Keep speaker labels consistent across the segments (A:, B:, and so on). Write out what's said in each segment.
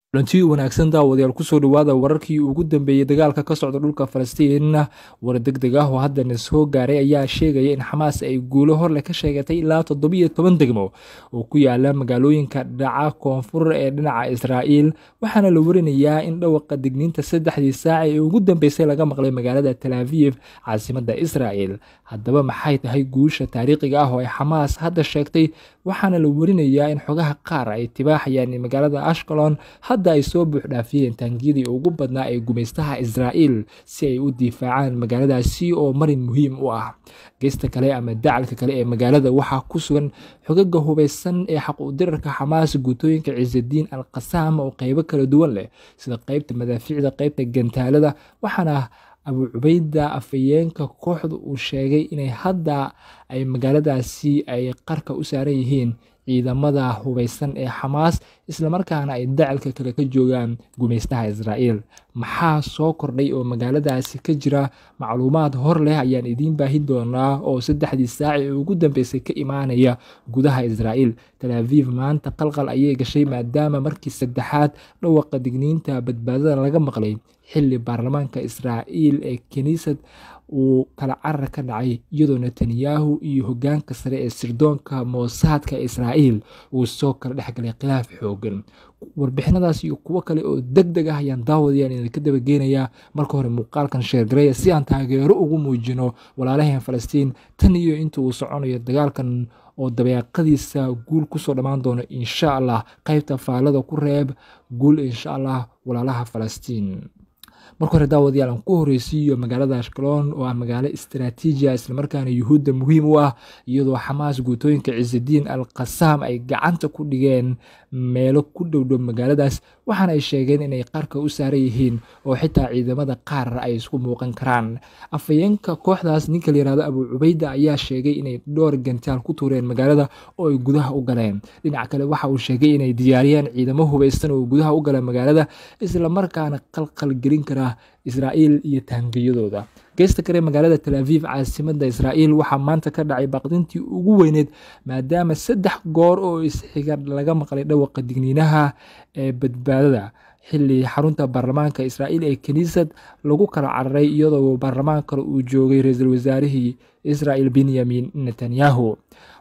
A: Kulanti wanaagsan daawadayaal, kusoo dhawaada wararkii ugu dambeeyey dagaalka ka socda dhulka Falastiin. War deg deg ah oo haddana soo gaaray ayaa sheegaya in Xamaas ay guulo horleh ka sheegatay ilaa 17 degmo oo ku yaala magaalooyinka dhaca koonfur ee dhinaca Israa'iil, waxaana la warinayaa in dhawaqa digniinta 3dii saac ee ugu dambeysay laga maqlay magaalada Tel Aviv, caasimadda Israa'iil. Haddaba maxay tahay guusha taariikhiga ah oo ay Xamaas hadda sheegtay? Waxaana la warinayaa in xogaha qaar ay tibaaxayaan in magaalada Ashkelon hadda ay soo buuxdhaafiyeen taangiyadii ugu badnaa ee gumaystaha Israa'iil si ay u difaacaan magaaladaasi oo marin muhiim u ah. Geesta kale ama dacalka kale ee magaalada waxaa ku sugan xogaga hubeysan ee xaq u dirarka Xamaas, guutooyinka Ciisadiin al Qasaam oo qeybo kala duwan leh, sida qeybta madaafiicda, qeybta gantaalada. Waxaana Abu Cubayda, afhayeenka kooxda, uu sheegay inay hadda ay magaaladaasi ay qarka u saaran yihiin ciidamada hubeysan ee Xamaas, islamarkaana ay dacalka kale ka joogaan gumaystaha Israa'iil. Maxaa soo kordhay oo magaaladaasi ka jira? Macluumaad hor leh ayaan idiin baahin doonaa oo 3dii saaci ee ugu dambeysay ka imaanaya gudaha Israa'iil. Tel Aviv maanta qalqal ayay gashay, maadaama markii saddexaad dhawaqa digniinta badbaadada laga maqlay, xilli baarlamaanka Israa'iil ee kiniisad uu kala carar ka dhacay, iyadoo Netanyahu iyo hogaanka sare ee sirdoonka Moosaadka Israa'iil uu soo kala dhexgalay khilaaf xoogan. Warbixinadaas iyo kuwo kale oo deg deg ah ayaan daawadayaan idinka dabageenayaa. Marka hore muuqaalkan share gareeya si aan taageero ugu muujino walaalaheen Falastiin tan iyo inta uu soconayo dagaalkan oo dabeeqadiisa guul kusoo dhammaan doono, insha Allah. Qaybta faalada ku reeb guul, insha Allah, walaalaha Falastiin. Marka hore daawadayaal, aan ku horeysiiyo magaalada Ashkelon oo ah magaalo istaraatiiji ah, islamarkaana Yuhuudda muhiim u ah, iyadoo Xamaas guutooyinka Ciisadiin al Qasaam ay gacanta ku dhigeen meelo ku dhowdhow magaaladaas. Waxaana ay sheegeen inay qarka u saaran yihiin oo xitaa ciidamada qaar ay isku muuqan karaan. Afhayeenka kooxdaas, ninka la yihahdo Abu Cubayda, ayaa sheegay inay dhowr gantaal ku tuureen magaalada oo ay gudaha u galeen. Dhinaca kale waxa uu sheegay inay diyaariyeen ciidamo hubeysan oo gudaha u gala magaalada, islamarkaana qalqal gelin kara Israa'iil iyo taangiyadooda. Geesta kale, magaalada Tel Aviv, caasimada Israa'iil, waxaa maanta ka dhacay baqdintii ugu weyneed, maadaama 3 goor oo isxiga laga maqlay dhawaqa digniinaha ee badbaadada, xilli xarunta baarlamaanka Israa'iil ee kiniisad lagu kala cararay, iyadoo baarlamaan kale uu joogay ra-iisul wasaarihii Israa'iil Benyamin Netanyahu.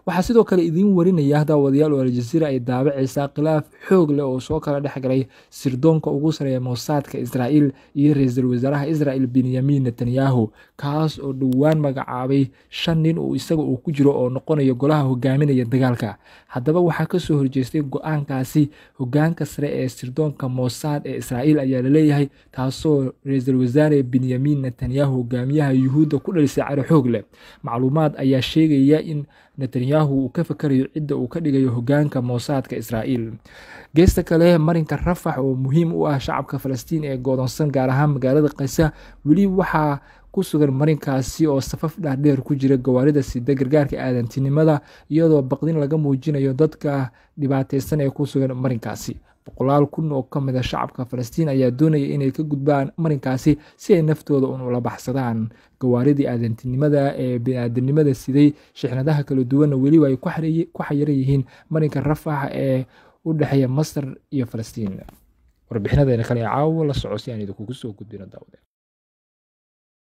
A: Waxaa sidoo kale idiin warinaya daawadayaal oo Aljaziira ay daabacaysaa khilaaf xoog leh oo soo kala dhexgalay sirdoonka ugu sareeya Moosaadka Israa'iil iyo ra-iisul wasaaraha Israa'iil Benyamin Netanyahu, kaas oo dhowaan magacaabay 5 nin oo isaga uu ku jiro oo noqonayo golaha hogaaminaya dagaalka. Haddaba waxaa kasoo horjeestay go-aankaasi hogaanka sare ee sirdoonka Moosaad ee Israa'iil ayaa laleeyahay, taasoo ra-iisul wasaare Benyamin Netanyahu, hogaamiyaha Yuhuudda, ku dhalisay caro xoog leh. Macluumaad ayaa sheegaya in Netanyahu uu ka fakarayo cidda uu ka dhigayo hogaanka Moosaadka Israa'iil. Geesta kale, marinka Rafax oo muhiim u ah shacabka Falastiin ee godoonsan, gaar ahaan magaalada Kasa, weli waxaa ku sugan marinkaasi oo safaf dhaadheer ku jira gawaarida sida gargaarka aadantinimada, iyadoo baqdin laga muujinayo dadka dhibaateysan ee ku sugan marinkaasi. Boqolaal kun oo ka mid a shacabka Falastiin ayaa doonaya inay ka gudbaan marinkaasi si ay naftooda un ula baxsadaan. Gawaaridii aadantinimada ee biniaadanimada siday shixnadaha kala duwanna weliba ay ku xayiran yihiin marinka Rafax ee u dhexeeya Masar iyo Falastiin. Warbixinadeena kale ee caawa la soco si aan idinkugu soo gudbino, daawade.